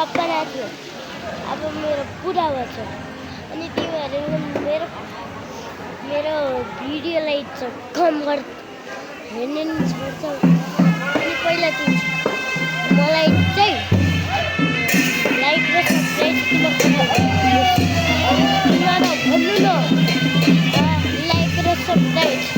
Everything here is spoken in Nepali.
सपना थियो अब मेरो पुरा भएछ अनि तिमीहरूले मेरो मेरो भिडियोलाई चाहिँ कम हेर्ने नि छोड्छौ अनि पहिला चाहिँ मलाई चाहिँ लाइक र सब्सक्राइब किन भन्नु न लाइक र सब्सक्राइब